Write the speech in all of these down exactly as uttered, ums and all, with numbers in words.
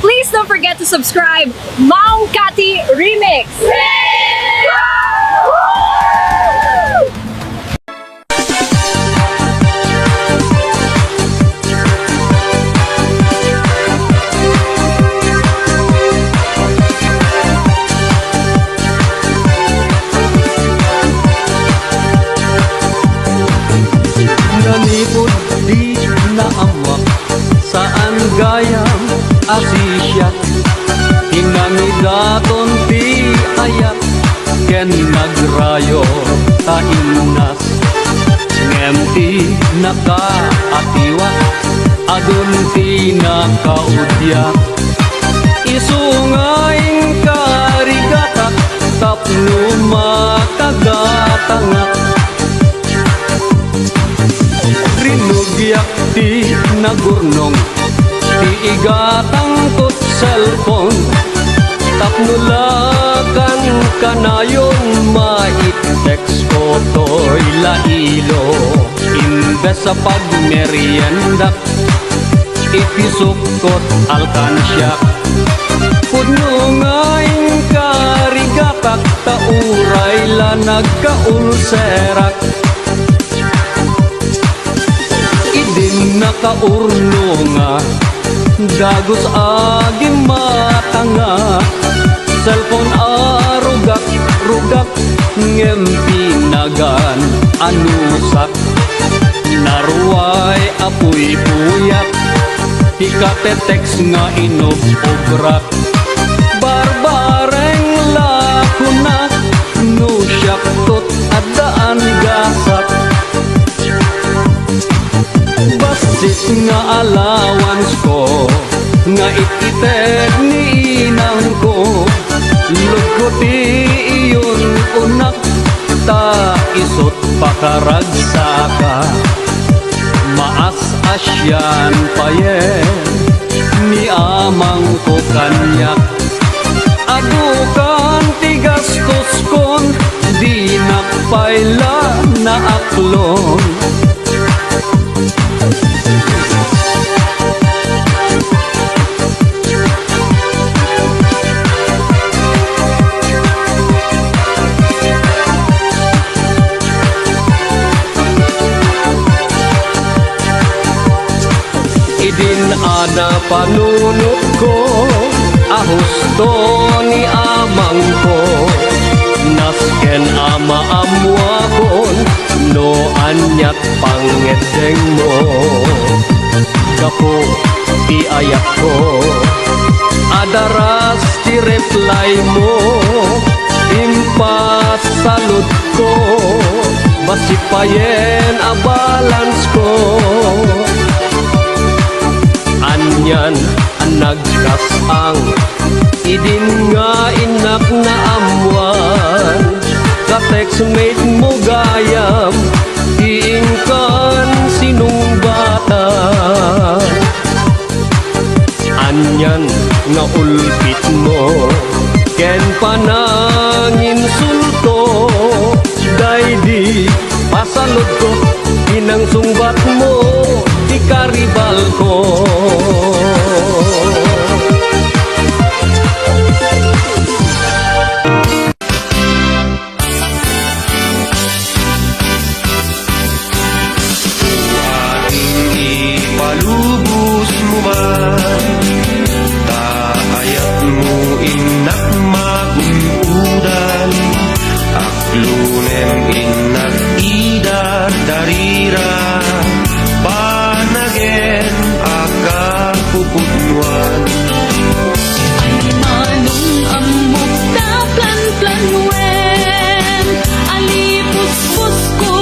Please don't forget to subscribe, Ma'am Cathy Remix. Nanipud di naammuak, saan gayam a sisiak. Kinamidaton ti ayat ken nagrayo ta innas. Ngem ti nakaatiwak, adun ti nakaudiak. Isu nga inkarigatak tapno makagatangak. Rinugiak ti nagurnong ti igatangkot cellphone tapno la kan kanayon mait-text ko toy lailo. Imbes a pagmeriendak, ipisukot alkansiak. Pudno nga inkarigatak ta uray la nagkaulserak. Idin nakaurnonga, dagus a gimmatanga, cellphone a rugak-rugak, ngem pinagan a nusak. Naruay a puypuyak, ti kate-text nga inub-ubrak. Barbareng la kunak, no siak tot addaan gasak. Bassit nga allowance ko nga it-ited ni inangko. Lugko ti iyun-unak, ta isut' pakaragsaka. Maas-asian payen ni amangko kaniak. Adukan ti gastuskon, dinak pay la naaklon. Idin adda panunotko a husto ni amangko, nasken a maammuakon no aniat pangngeddengmo. Gapu ti ayatko, adaras ti replymo, impasaludko, bassit payen a balansko. Anian a nagkas-ang, idin nga innak naammuan, ka-textmate mo gayam ti inkan sinungbatan. Anian nga ulpitmo ken pananginsulto, daydi pasaludko, pinangsungbatmo ti karibalko. Ating ipalubos mo man, ta ayat mo innak magun-odan, aklonen innak ida darira, panagen a kapupudnoan. Manong ammok ta planplanuen, a lipuspusko,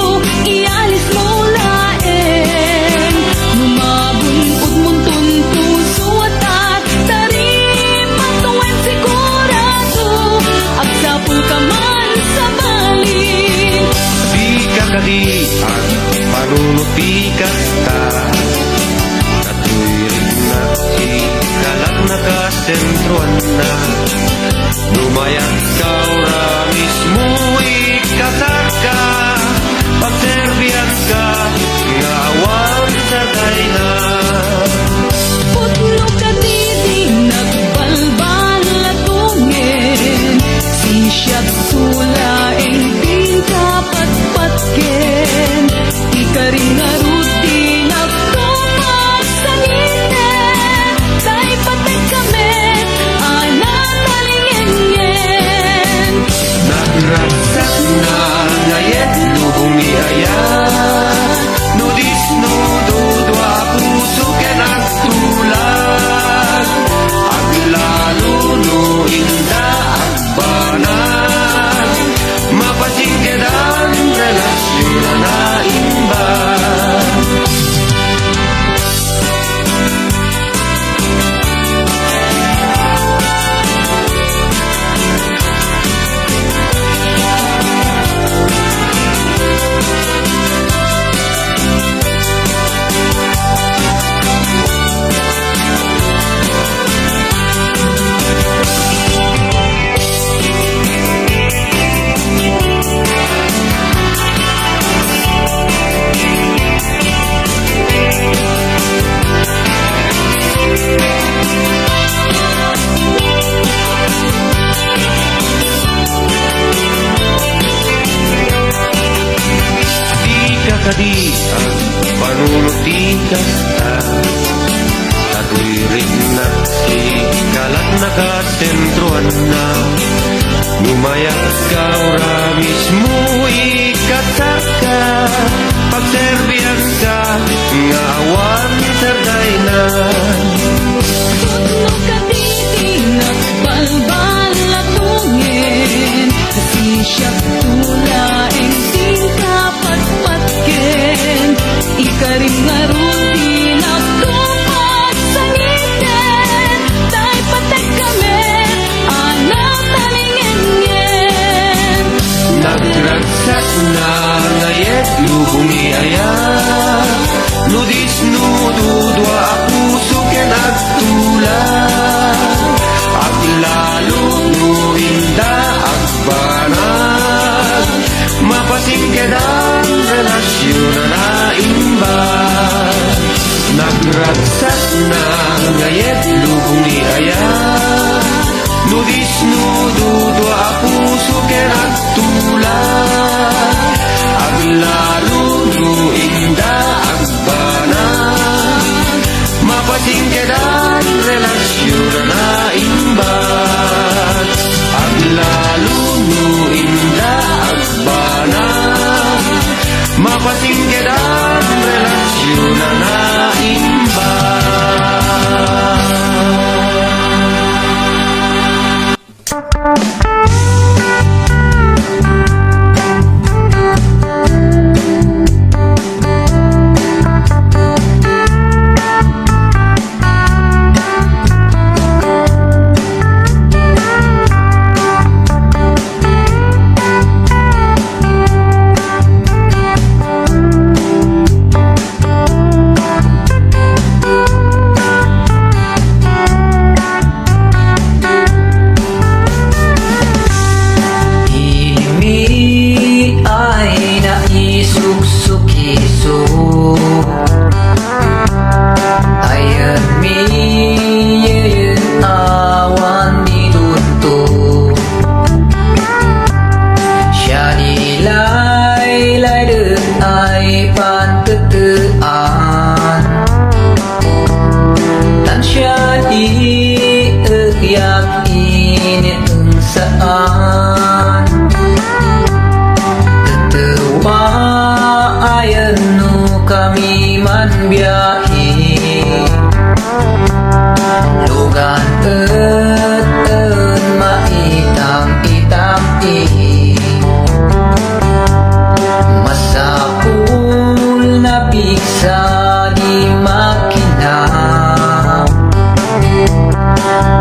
ialismo laeng. No magun-odmon ton puso a tartaripat wen sigurado, agsapulka man sabali. Dika kadi agpanunot ti kasta, datoy riknak ti kalaknak a sentroanna. No mayat ka, ura mismo ikasarka, pagserbianka nga awan sadayna. Pudno kadi dinak No mayatka, ura mismo ikasarka, pagserbianka nga awan sardayna. Pudno kadidi nga agbalbal a tungin, kasi siak tu laeng singka patpatken. Ikarim ngarud ti napno pagsangiten, tay pateg kami a natalingenngen. Nagragsakna nga yet lubong ni aya, no disnudo dua a puso ken agtula. Aglalo no inda agbanag, mapasingkedan relasionan a imbag. Nagragsakna nga yet lubong ni aya, no disnudo dua a puso ken agtula. Aglalo no inda agbanag, mapasingkedan relasionan a imbag. Aglalo no inda agbanag, mapasingkedan relasionan a imbag. Dimi ay naisuksukiso. Ayan mi yeyeng awan ni tunto. Siya di laylayden ay pantetean. Tan siya di yak inengsaan. Tetewa ayan no kami man biahe. Lugan et en maitang-itang i. Masapul napigsa di makina.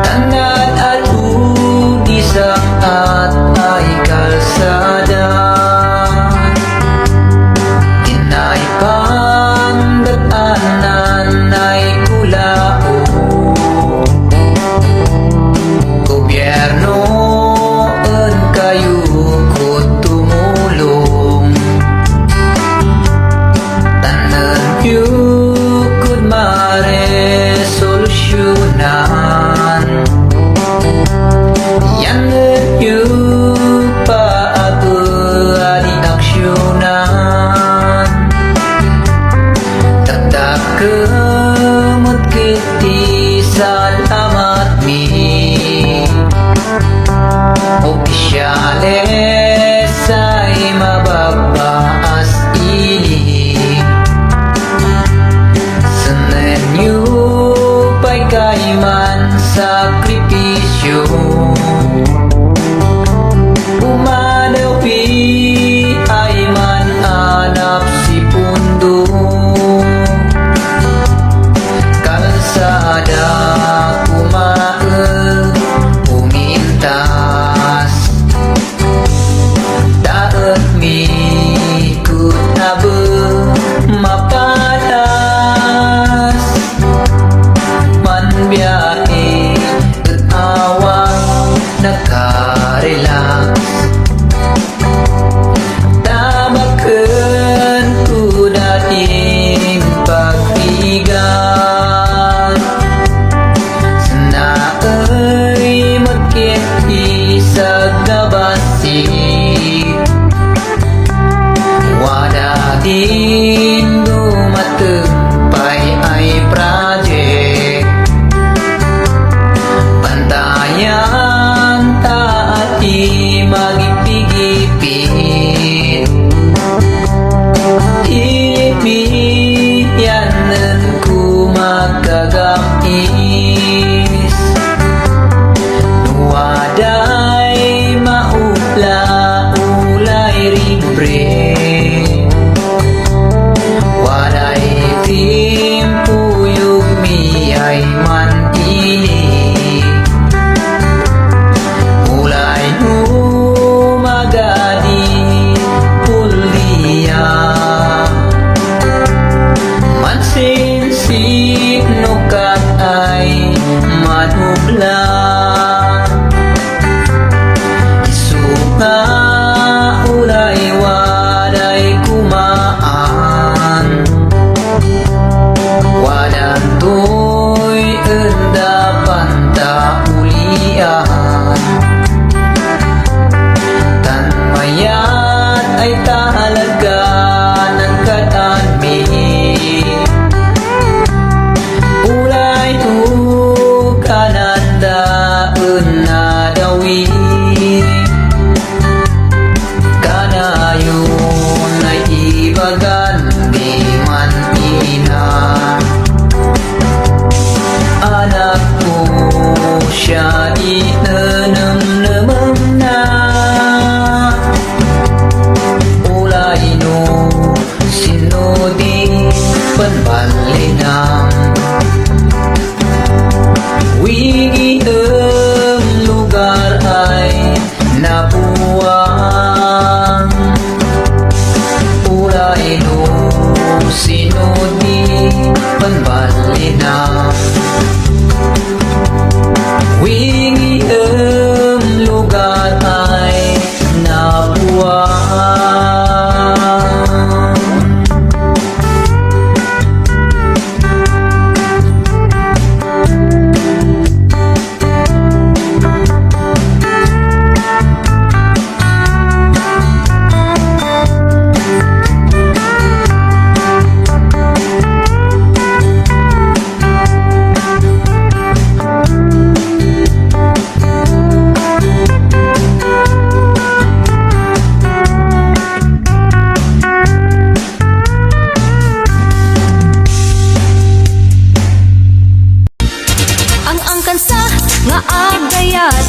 Tan ad-adu di sangkat ay kalsada. Inay pandat-anan ay kulao. Gobierno, en kayo ko tumulong. Tan enyo kod maresolusyonan. Yan enyo pa a pwede aksyonan. Takdakemot ket ti salamatmi. Opisyales ay mababbaas ili. Senen yo pay kayman sakripisyo. Umadawi ay man-anap si pundo. Kalsada kumaen umintas. Daet mi kut abe mapadas. Manbiahe et awan Isu nga ulay waday kumaan, wadantoy enda panta ulian. Tan mayat ay talaga nagkatan mi. Ulay tukanan da en nadawi. Kanayon ay ibagan mi man ina. Anakko, siya di nenemnemengna. Ulay no sino di panballinam. Wingidem lugar ay nabuang. Ulay no sino di panballinam. Wingidem lugar ay nabuang. Ang angkansa nga agayat,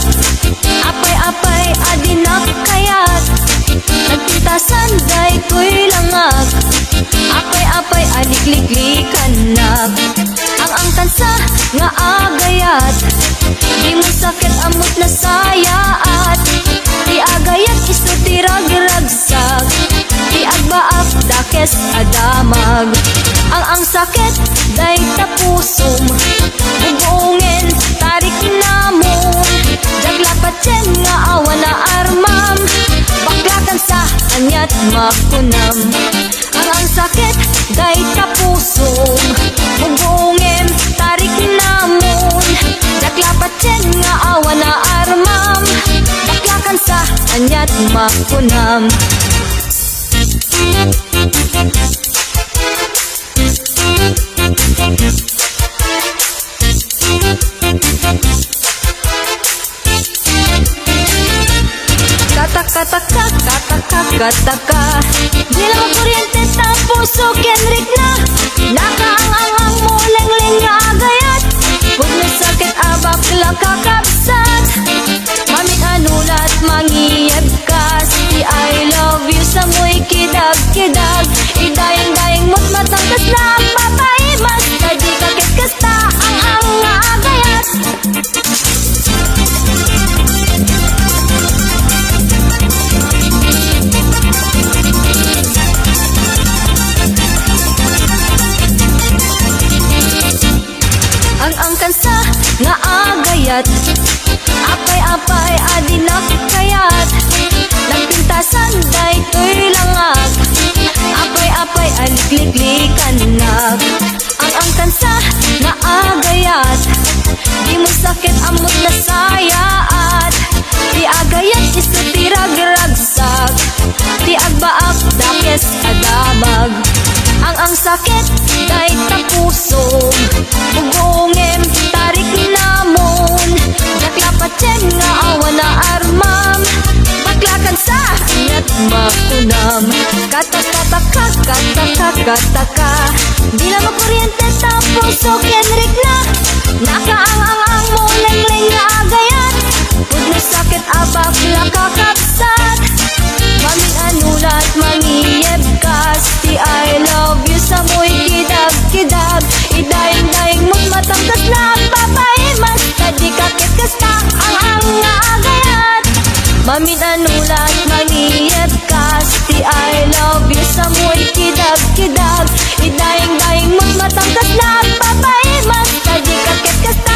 apay-apay a dinak kayat. Nagpintasan daytoy langag, apay-apay a likliklikannak. Ang angkansa nga agayat, dimo sakit ammot nasayaat. Ti agayat isu ti ragragsak, ti agbaak dakes a damag. Ang angsakit dayta pusom, bubungen tariknamon. Diak la patien nga awan a armam, baklakansa aniat makunam. Ang angsakit dayta pusom, bubungem tariknamon. Diak la patien nga awan a armam, baklakansa aniat makunam. Kataka, taka, kataka, kataka. Di la makuryente ta puso ken rikna. Nakaang-angang mo lengleng nga agayat. Pudno sakit a bakla kakabsat. Mamin-anulat mangiyeb kas ti I love you sa moy kidag-kidag. Idayeng-dayeng mo't matangkas na ang papaimas. Ta di kakit kasta ang-ang nga agayat. Ang angkansa nga agayat, apay-apay a dinak kayat. Nagpintasan daytoy langag, apay-apay a likliklikannak. Ang angkansa nga agayat, dimo sakit ammot nasayaat. Ti agayat isu ti ragragsak, ti agbaak dakes a damag. Ang angsakit dayta pusom, bubungem tariknamon. Diak la patien nga awan a armam, baklakansa aniat makunam. Kataka, taka, kataka, kataka. Di la makuryente ta puso ken rikna. Nakaang-angang mo lengleng nga agayat. Pudno sakit a bakla kakabsat. Mamin-anulat mangiyeb kas ti I love you sa moy kidag-kidag. Idayeng-dayeng mo't matangkas na agpapaimas. Ta di kakit kasta ang-ang nga agayat. Mamin-anulat mangiyeb kas ti I love you sa moy kidag-kidag. Idayeng-dayeng mo't matangkas na agpapaimas. Ta di kakit kasta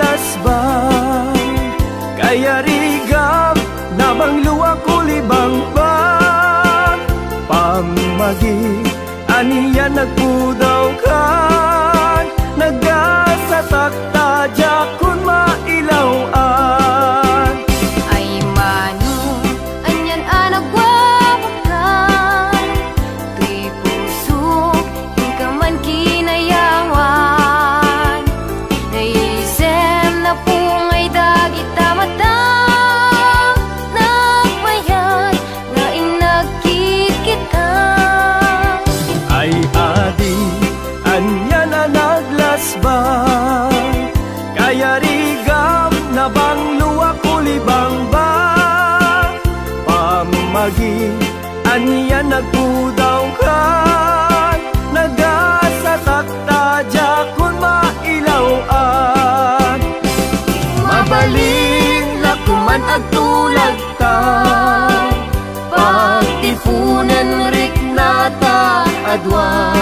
lasba, kayarigam, nabanglo a kulibangba. Pammagi, ania nagpudawkan, nagasatak ta diakon mailaw-an. Ay mano, anian a nagwawakan, toy pusok, inka man kinayawan. Naisem, napungay dagita mata, nagmayat nga inagkit kita. Ay adi, ania a naglasba, kayarigam, nabanglo a kulibangba. Pammagi, ania nagpudawkan, nagasatak ta diakon mailaw-an. Mabalin la koman agtulagta, pagtiponen riknata a dua.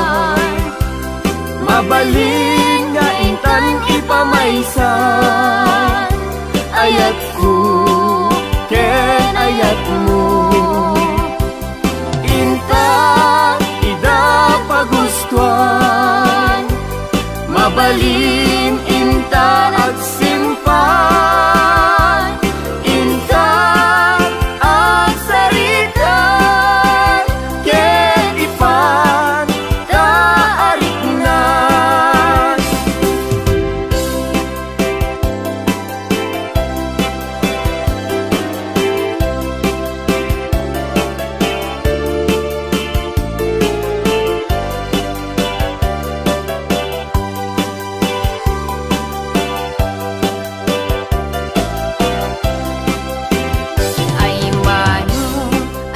Mabalin nga intan ipamaysa, ayatko ken ayatmo. Inta ida pagustuan, mabalin inta agsimpan, inta agsarita, ket ipan ta arikna. Ay mano,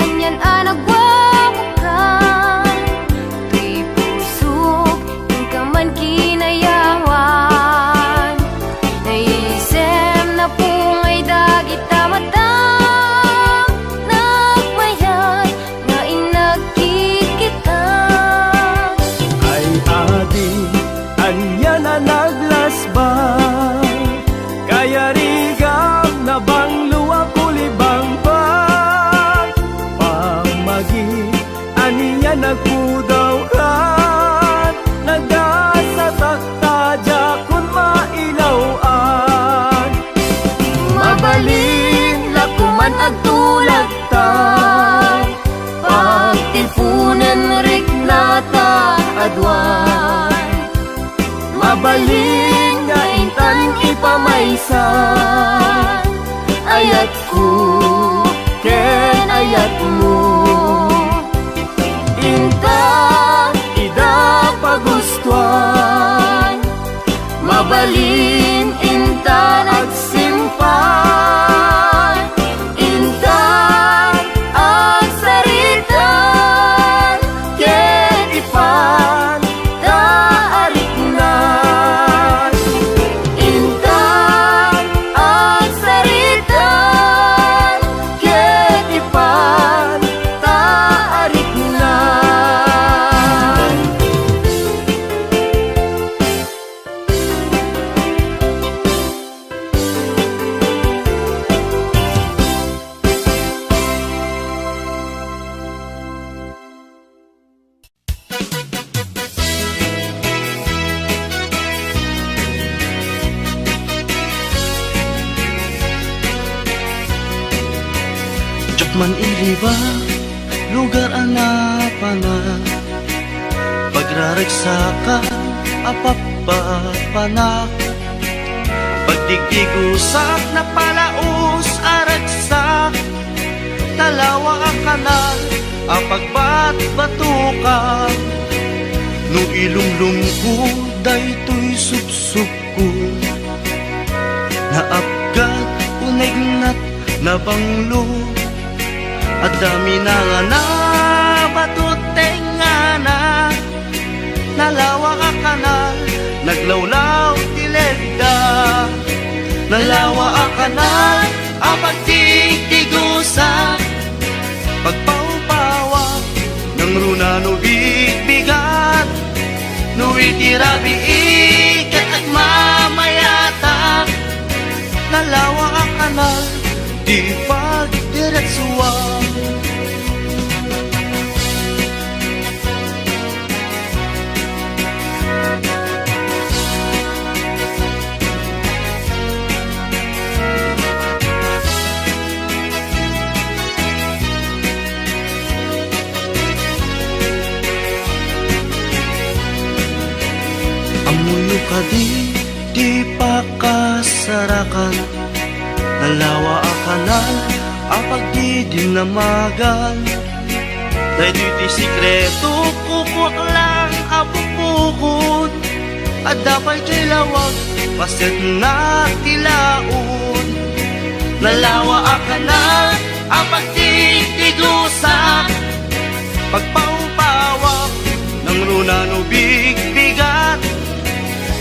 anian a nagwawakan, toy pusok, inka man kinayawan. Naisem, napungay dagita mata, nagmayat nga inagkit kita. Ay adi, anian a naglasba, kayarigam, nabanglo a kulibangba. Pammagi, ania nagpudawkan, nagasatak ta diakon mailaw-an. Mabalin la koman agtulagta, pagtiponen riknata a dua. Mabalin nga intan ipamaysa, ayatko ken ayatmo. Inta ida pagustuan, mabalin inta agsimpan, inta agsaritan, ket ipan ta ariknan. Intan agsaritan, ket ipan ta ariknan. Diak man iliba, lugar a napanak, pagraragsakan a pappapanak, pagdigdigusak, napalaos a ragsak, talawa a kanal a pagbatbatukan. No ilumlomko daytoy supsupko, naapgat, unegnat, nabanglo, adda minangana, bato tengngana. Nalawa a kanal, naglawlaw ti ledda. Nalawa a kanal a pagtigtigusak, pagpawpawak, nangruna no bigbigat. No iti rabii ket agmamayatak, Ipagdiretsuan. Ammoyo kadi ti pakasarakan, nalawa a kanal a pagdidinnamagan. Daytoy ti sekreto, kukuak lang a bukbukod. Adda pay diay lawag, paset na ti laon. Nalawa a kanal a pagtigtigusak, pagpaupawak, nangruna no bigbigat.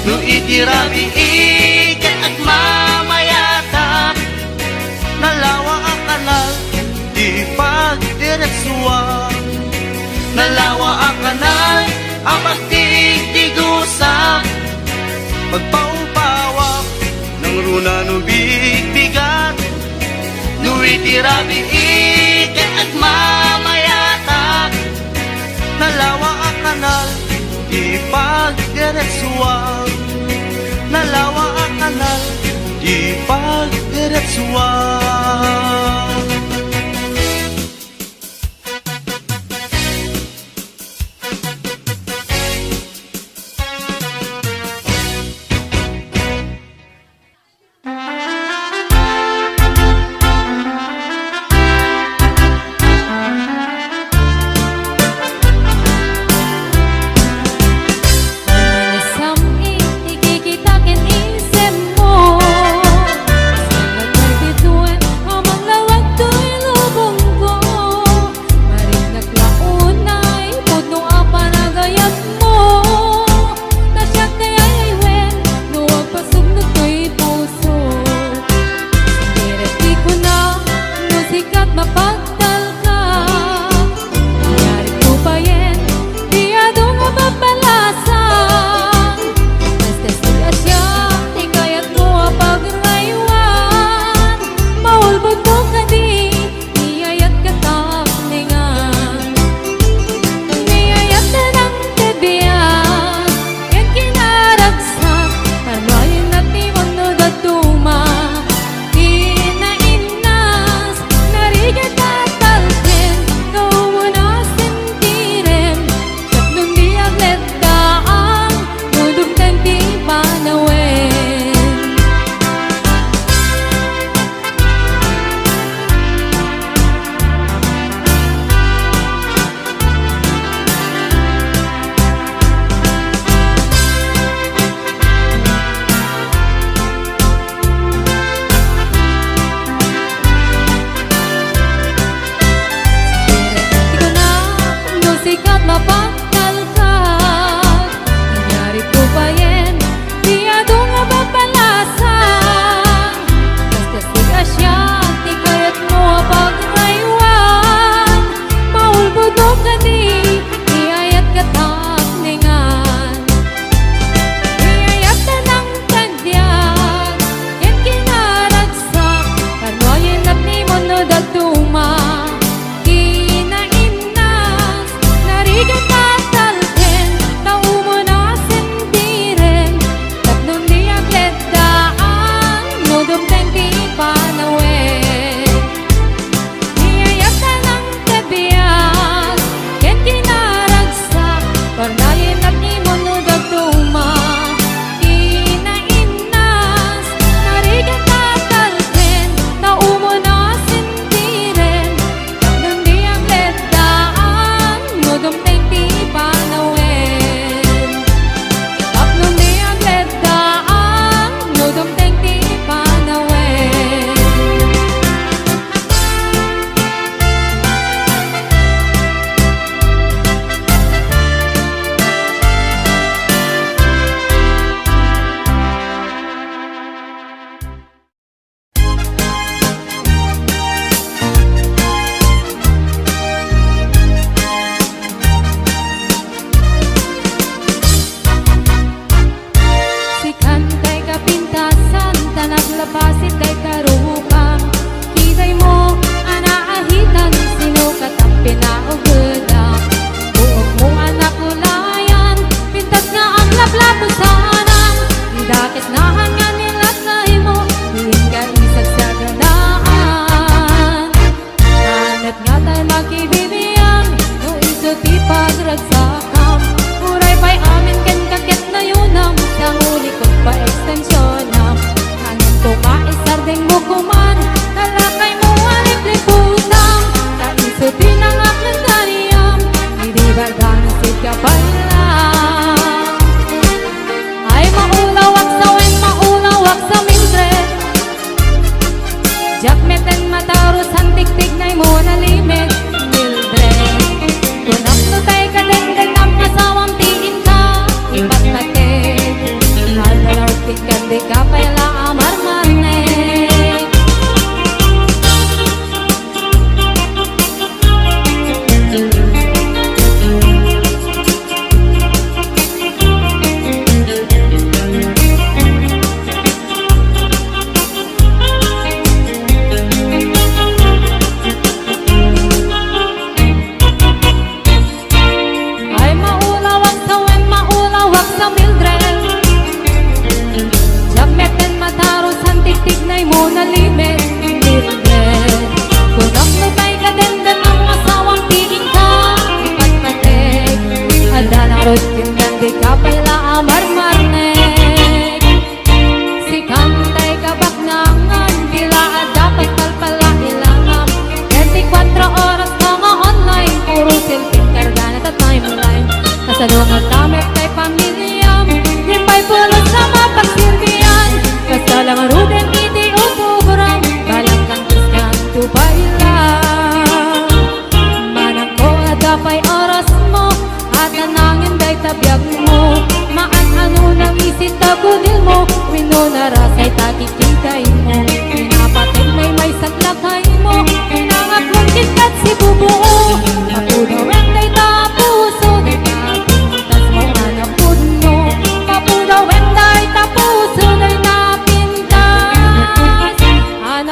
No iti rabii ket agmamayatak, nalawa a kanal ti pagdiretsuan. Nalawa a kanal a pagtigtigusak, pagpaupawak, nangruna no bigbigat. No iti rabii ket agmamayatak, nalawa a kanal ti pagdiretsuan. Nalawa a kanal ti pagdiretsuan.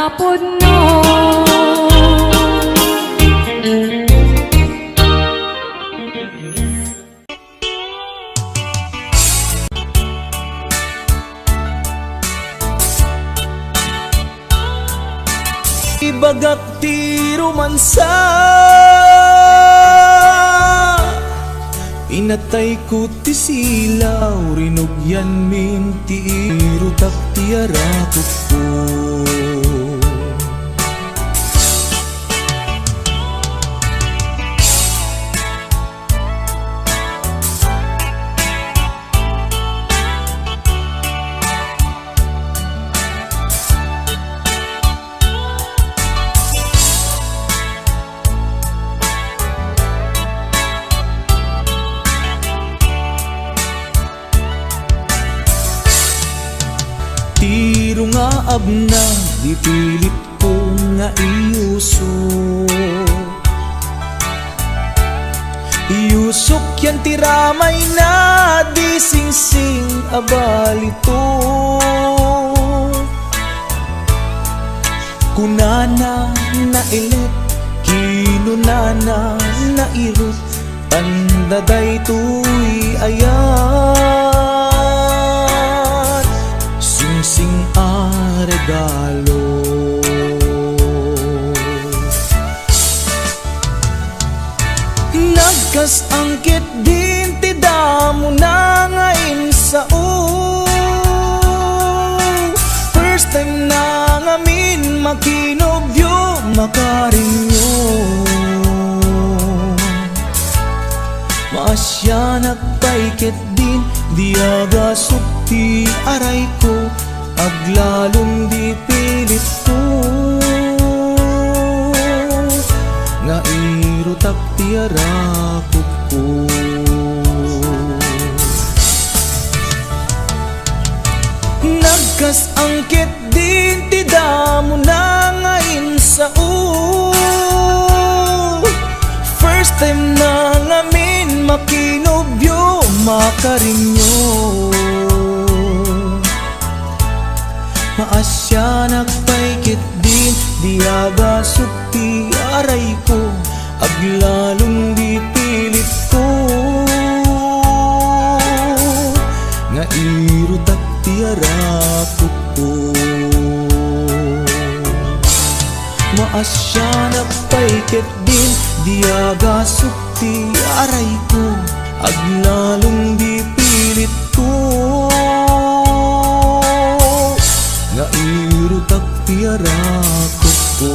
Pudno. Ibagak ti romansa. Inatayko ti silaw, rinugianmin ti irutak ti arakupko. Ti rungaabna, di pilitko nga iyusok. Iyusok yan ti ramayna, di singsing a balitok. Kunana, nailet, kinunana, nairut, tanda daytoy ayat, singsing a regalo. Nagkas-angkit din ti damona nga insao. First time na ngamin makinobio, makarinyo. Maasianak pay ket din, di agasok ti arayko, aglalom di pilitko, nga irutak ti arakupko. Nagkas-angkit din ti damona nga insao. First time na ngamin makinobio, makarinyo. Maasianak pay ket din, di agasok ti arayko, aglalom di pilitko, nga irutak ti arakupko. Maasianak pay ket din, di agasok ti arayko, aglalom di pilitko, nga irutak ti arakupko.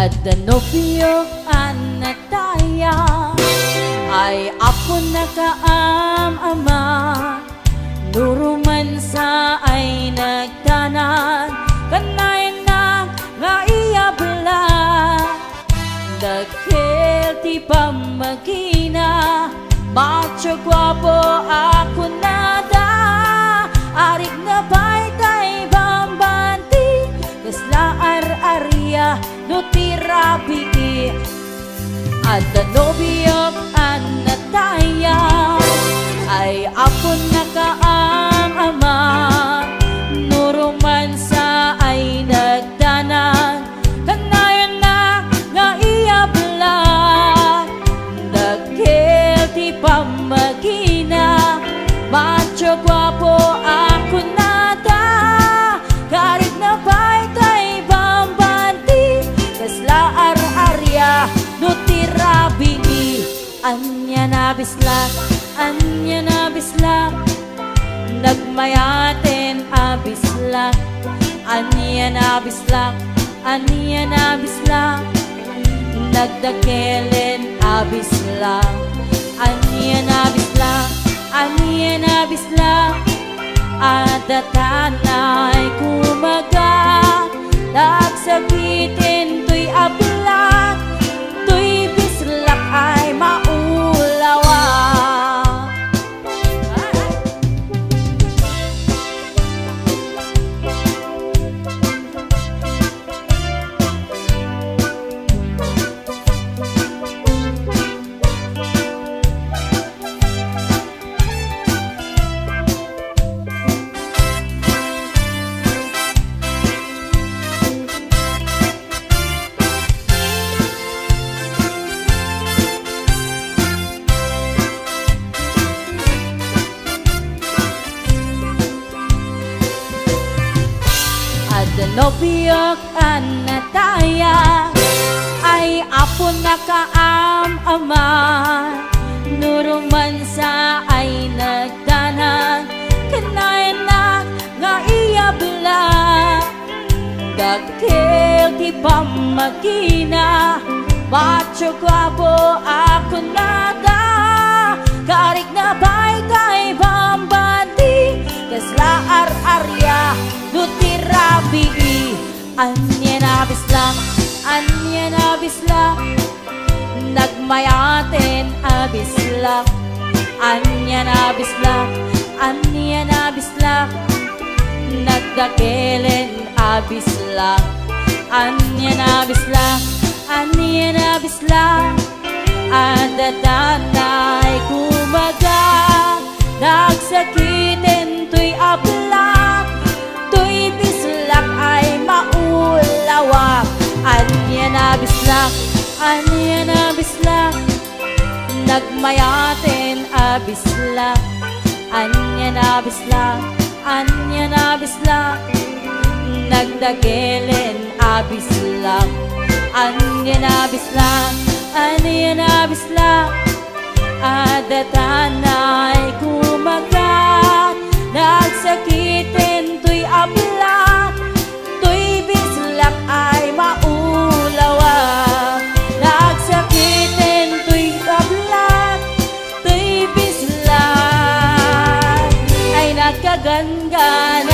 Adda nobiok a nataya, ay aponna kaam-ama. No romansa ay nagdanag, kanayon nga iyabla. Dakkel ti pammagina, macho guapo a kunada. Arigna pay tay bambanti, kasla ar-aria no ti rabii. Adda nobiok a nataya, ay aponna kaam-ama. No romansa ay nagdanag, kanayonna nga iyabla. Dakkel ti pammagina, macho guapo a kunada. Karigna pay tay bambanti, kasla ar-aria no ti rabii. Ania nabislak, ania nabislak, nagmayaten a bislak. Ania nabislak, Ania a bislak, nagdakelen a bislak. Ania a bislak, ania a bislak, adda tanay kumaga. Nagsakiten toy a bislak, toy bislak ay maulawa. Adda nobiok a natayag, ay apona kaam-ama. No romansa ay nagdanag, kanayanak nga iyabla. Dakkel ti pammagina, macho guapo a kunada. Karik na pay kay bambandi, kasla ar-aria no ti rabii. Ania a bislak, ania a bislak, nagmayaten a bislak. Ania a bislak, ania a bislak, nagdakelen a bislak. Ania a bislak, ania a bislak, adda tanay kumaga. Nagsakiten toy a bislak, toy bislak ay maulawa. Ania a bislak, ania a bislak, nagmayaten a bislak. Ania a bislak, ania a bislak, nagdakelen a bislak. Ania a bislak, ania a bislak, adda tanay kumaga. Nagsakiten toy a bislak, toy bislak ay maulawa. Nagsakiten toy a bislak, toy bislak ay nagkagangganas.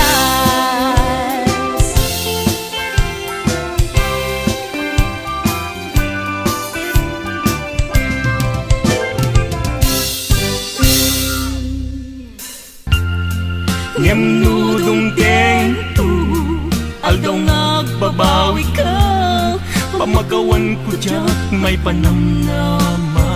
Ngem no dumtengto, aldaw nga agbabawika, pamakawanko diak maipanamnama.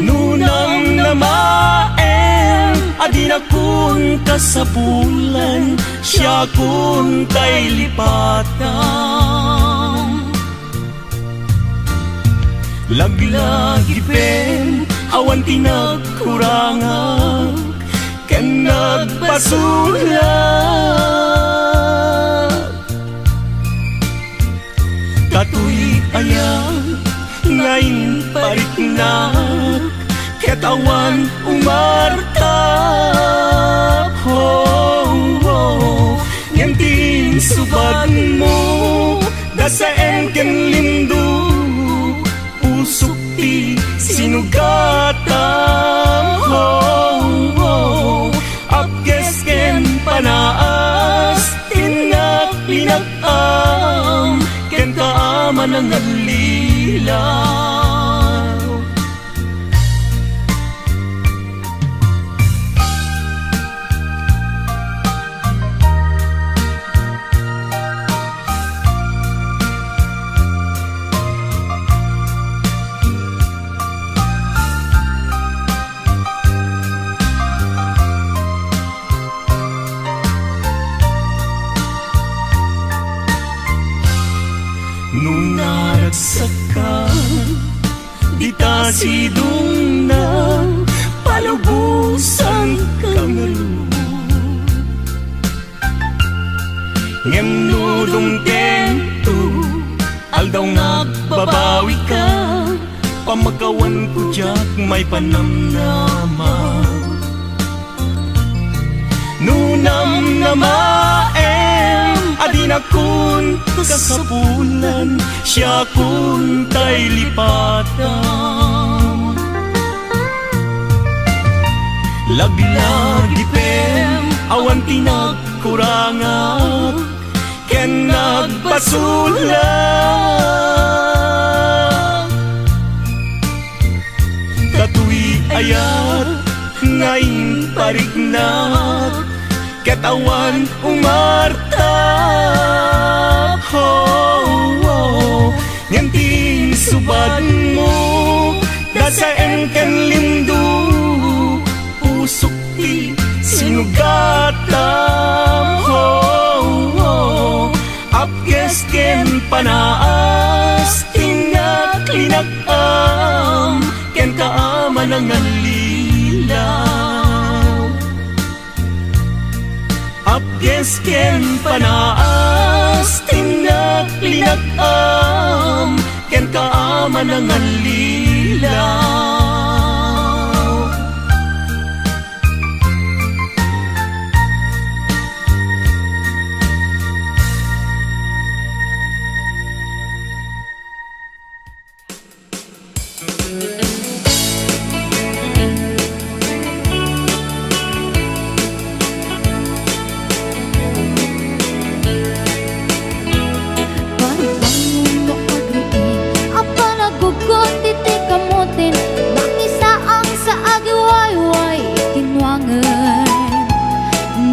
No namnamaem a dinakon kasapulan, siakon tay lipatan. Laglagipen awan ti nagkurangak ken nagbasolak. Katoy aya nga impariknak ket awan umarta. Ho, ho. Ngem ti insubadmo, dasaem ken lindog, pusok ti sinugatam. Ho, ho. Apkes ken panaas, tinnak linag-am, ken kaam a nangallilaw. No naragsakka, dita sidongna, palubosanka ngarud. Ngem no dumtengto, aldaw nga agbabawika, pamakawanko diak maipanamnama. No namnamaem a di Akon kasapulan, siakon tay lipata. Laglagipem, awan ti nagkurangak ken nagpasulak. Datoy ayat nga impariknak, ket awan umarta. Ho, ho. Ngem ti insubadmo, dasaem ken lindo, pusok ti sinugatam. Ho, ho. Apges ken panaas, ti naklinak-am, ken kaama nangallilaw. Apges ken panaas, ti naklinak-am, ken kaama nangallilaw. Paribangon no agriing, a panagugot iti kamoten, nangisaang sa agiwayway iti nuangen.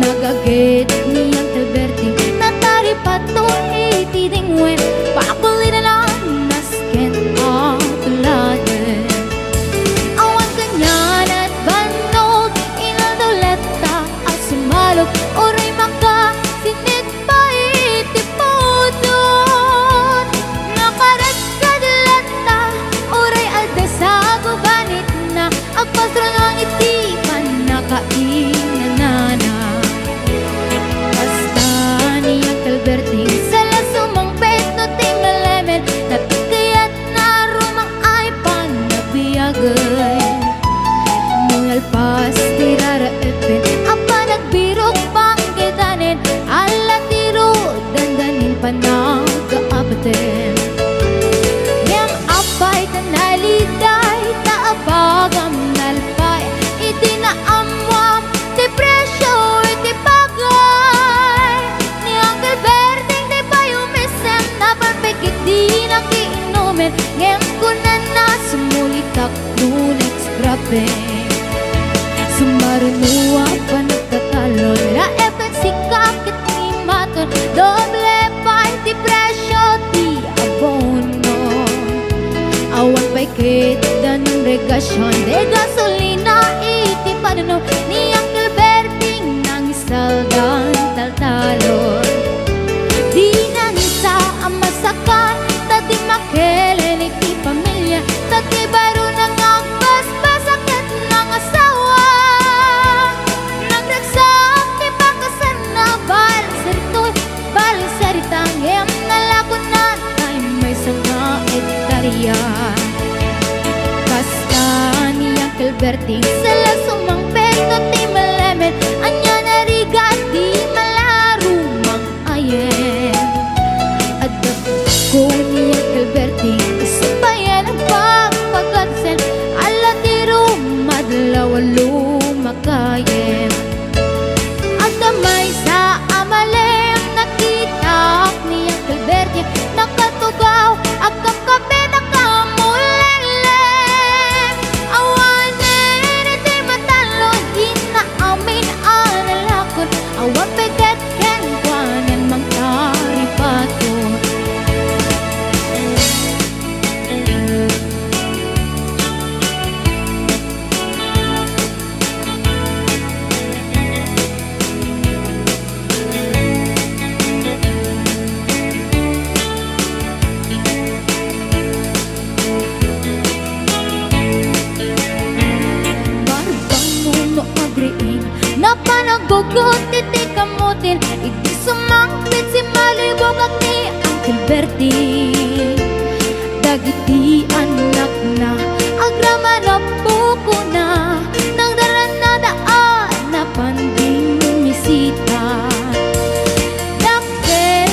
Nagaget ni Uncle Berting, nataripato iti dingwen, pakulidan a nasken a tuladen. Awan kaniana bannog, inaldaw latta a sumalog, uray makasinit pay iti pudno. Nakarekkad latta, uray adda sa gubanitna, agpasranglang iti pannakainanana. Kasta ni Uncle Berting, sala sumangpet no ti malemed, napikayat na rumang ay panabiagen. Nalpas ti raraepen a panagbirok panggedanen, ala ti rudandanen panagkaabaten. Ngem apay ta naliday ta abagam nalpay iti naammoam ti presio iti pagay. Ni Uncle Berting ti pay umisem, napan pay ket di nakiinumen, ngem kunana, sumulitak no next grabe. Sumaruno a panagtatalon, raep ken sika ket ni Maton, doble pay ti presio ti abono. Awan pay ket danum regasion, de gasolina iti panunom ni Uncle Berting nang saldan taltalon. Di nangisa a masakan, ta di makelen iti pamilia, ta ti barona nga agbasbasa ket nangasawa. Nagragsak ti bakasanna, balseritoy, balserita, ngem nalakonna tay maysa nga ektaria. Kasta ni Uncle Berting, sala sumangpet no ti malemed, ania narigat ti malarumang ayen. Adda ko ni Uncle Berting, isu payen agpagpagarsen, ala ti rumadlaw a lumakayen. Adda maysa a malem, nakitak ni Uncle Berting, nakatugaw, agkapkapit a kamulellem. Awanen iti matalon, inna amin a nalakon, awan pay ket kenkuanan mangtaripaton. Barbangon no agriing, napan aggugot iti kamoten, idi sumangpet, simmalibogak ni Uncle Berting. Dagiti annakna, agraman a pukona, nagdarannada a napan dimmisita. Dakkel,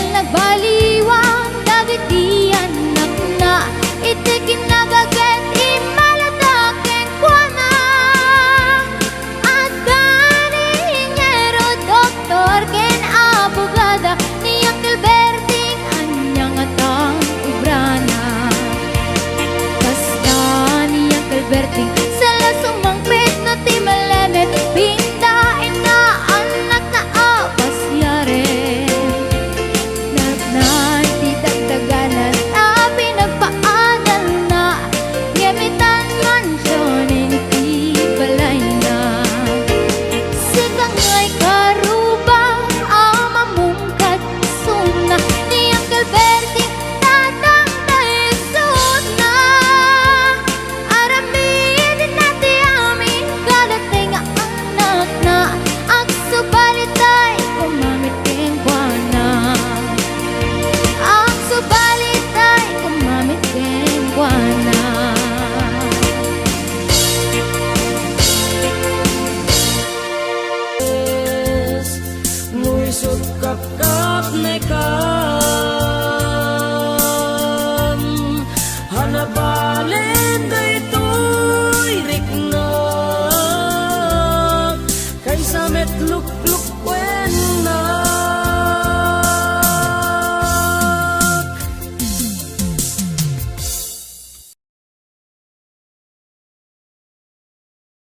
Met lukluk